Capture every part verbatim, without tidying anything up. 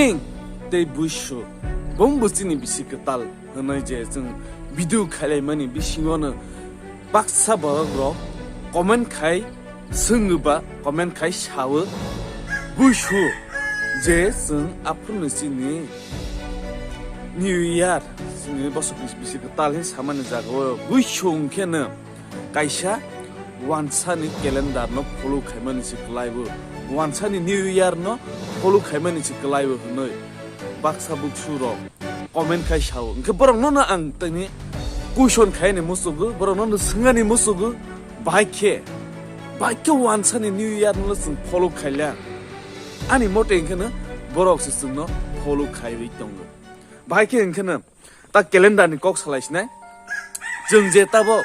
Tei buisu bongbo chini bisi kwtal hwnwi je chwng video khailaimani bisingono baksa borok rok comment khai swngo ba comment khai sao buisu je chwng aphuruni chini New Year chini bosok bisi kwtal hin samani jagao buisu hwnkhe no kaisa wansani calendar no follow khaimani se kwlaibo, wansani New Year no follow khaimani se kwlaibo hwnwi baksa buksu rok comment khai sao. Hwnkhe borok no no ang tini question khaini musugo, borok no no swngani musugo, bai khe, bai khe wansani New Year no chwng follow khaila. Ani mote hwnkhe no borok se chwngno follow khaiwi tongo. Bai khe hwnkhe no ta calendar ni kok salai sinai. Chwng je tabo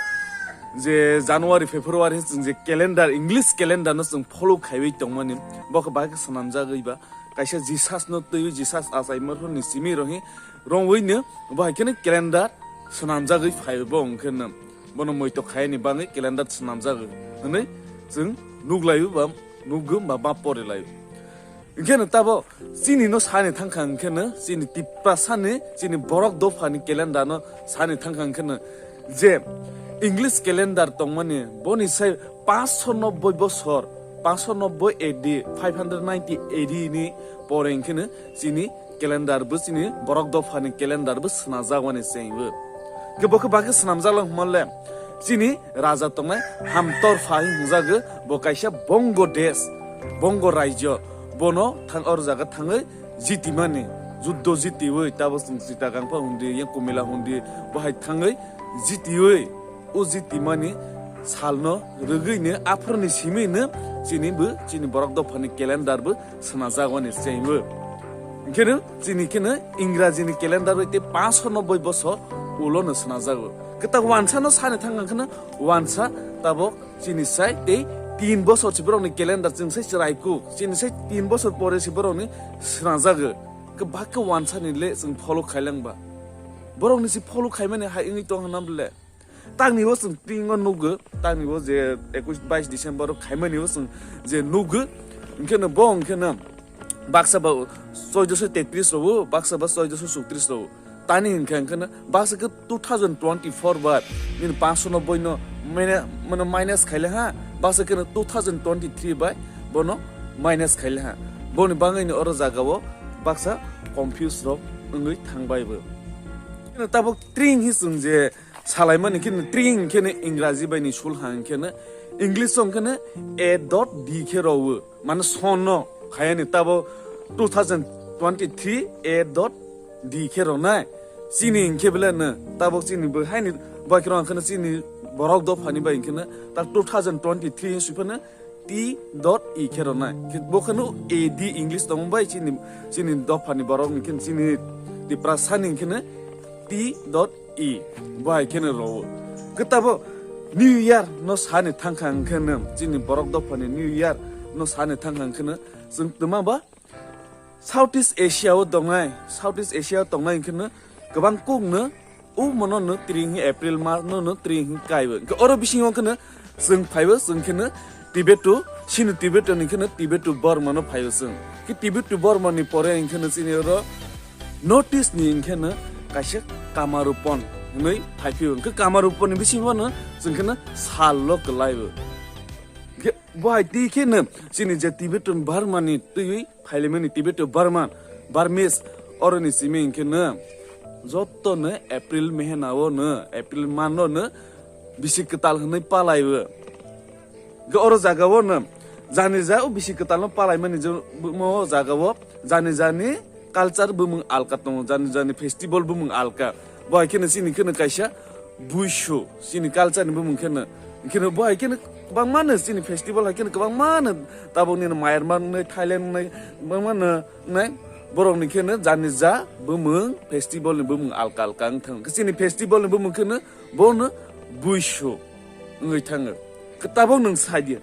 je January, February chwng je calendar, English calendar no chwng follow khaiwi tongmani, bo khe bahai khe swnamjagwi ba kaisa Jesus no twiwi, Jesus achai morphor ni simi rohi rongwi no bo hai kheno calendar swnamjagwi phai bo hwnkhe no bono moito khaini bagwi calendar swnamjagwi hwnwi chwng nuklaio ba nukgo ba ma porilaio. Hwnkhe no tabo chini no sani thangkha hwnkhe no chini Tiprasani chini borok dophani calendar no sani thangkha hwnkhe no je English calendar tongmani boni sai paanch sho nobboi bosor, paanch sho nobboi A D, five hundred ninety A D ni pore hwnkhe no chini calendar bo chini borok dophani calendar bo swnajak mani chengbo. Khe bo khe bagwi swnamjak lang hwnle chini raja tongnai Hamtorpha hwnjago, bo kaisa Bongo desh, Bongo rajyo, bono thang or jaga thangwi jitimani, juddo jitiwi tabo chwng Chittagangpha hundi, yang Kumila hundi, bo hai thangwi jitiwi o jitimani salno rwgwino aphurni simino chini bo chini borok dophani calendar bo swnajak mani chengbo. Hwnkhe no chini khe no Ingraji ni calendar bai tei paanch sho nobboi bosor ulo no swnajago. Kwtal wansa no sani thang hwnkhe no wansa tabok chini sai tei tin bosor se borok ni calendar chwng sai chwrai kuk. Chini sai tin bosor pore se borok ni swnajago. Kwbak khe wansa ni le chwng follow khailang ba. Borok ni se follow khaimani hai wngwi tong hwnam le. Tangni o chwng tingo nugo, tangni o je ekush bais December o khaimani o chwng je nugo, hwnkhe no bo hwnkhe no baksa ba choidoso tetris rogo, baksa ba choidoso chowtris rogo. Tani hwnkhe hwnkhe no baksa khe two thousand twenty-four bai nini paanch sho nobboi no mane, mane minus khaile ha, baksa khe no two thousand twenty-three bai bono minus khaile ha. Boni bagwi ni oro jaga o baksa confuse rok wngwi thangbai bo. Tabuk tring hi chwng je salaimani khe no tring khe no Ingraji bai ni sul hang khe no English song khe no A dot D khe rowo. Mane son no khayani tabo two thousand twenty-three A dot D khe ronai. Chini hwnkhe bele no tabok chini bo haini bai khe rong khe no chini borok dophani bai hwnkhe no ta two thousand twenty-three hwn sui phano T dot E khe ronai. Khe bo kheno A D English tongmung bai chini, chini dophani borok hwnkhe chini Tiprasani hwnkhe no T dot E. Bo hai kheno rowo. Khe tabo New Year no sani thangkha hwnkhe no chini borok dophani New Year no sani thangkha hwnkhe no chwng twma ba South East Asia o tongnai, South East Asia o tongnai hwnkhe no kwbang kuk no o mono no tring hi April mas no no tring hi kaibo. Hwnkhe oro bisingo khe no chwng phaibo, chwng khe no Tibeto, sini Tibeto ni khe no Tibeto Burma no phaibo chwng. Khe Tibeto Burma ni pore hwnkhe no chini oro North East ni hwnkhe no kaisa Kamarupon hwnwi phaiphio. Hwnkhe Kamarupon ni bisingo no chwng khe no sal lo kwlaibo. Hwnkhe bo hai twi khe no chini je Tibetan Burma ni twiwi phailaimani Tibeto Burman, Burmese, oroni simi hwnkhe no joto no April mehena o no, April month o no bisi kwtal hwnwi palaibo. Hwnkhe oro jaga o no jani ja o bisi kwtal no palaimani je mo jaga o jani jani culture bumung alka tongo, jani jani festival bumung alka. Bo hai kheno chini kheno kaisa buisu, chini culture ni bumung kheno. Kheno bo hai kheno kwbangma no chini festival hai kheno kwbangma no tabok nini Myanmar ni, Thailand ni, kwbangma no nai borok ni kheno jani ja bumung festival ni bumung alka alka wng thang. Chini festival ni bumung kheno bo no buisu wngwi thango. Tabok nwng sai di.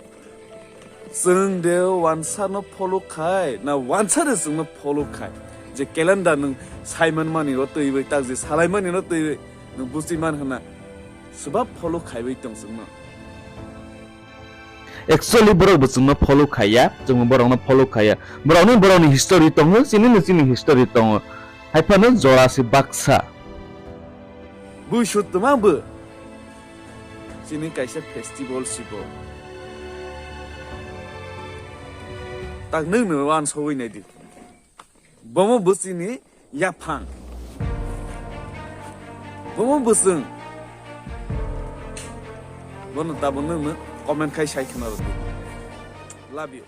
Chwng de wansa no follow khai, na wansa de chwng no follow khai. Je calendar nwng saiman mani ro twiwi, tak je salai mani ro twiwi, nwng buchi man hwna. Swbak follow khaiwi tong chwng no. Actually borok bo chwngno follow khaiya, chwngbo borokno follow khaiya. Borokni borokni history tongo, chinino chini history tongo. Haiphano jora se baksa. Buisut twma bo. Chini kaisa festival sibo. Tak nwng no wansogwi naidi. Bomo bwswini yaphang. Bomo bwswng. Bono tabuk nwng no comment khai sai khna rwdi. Love you.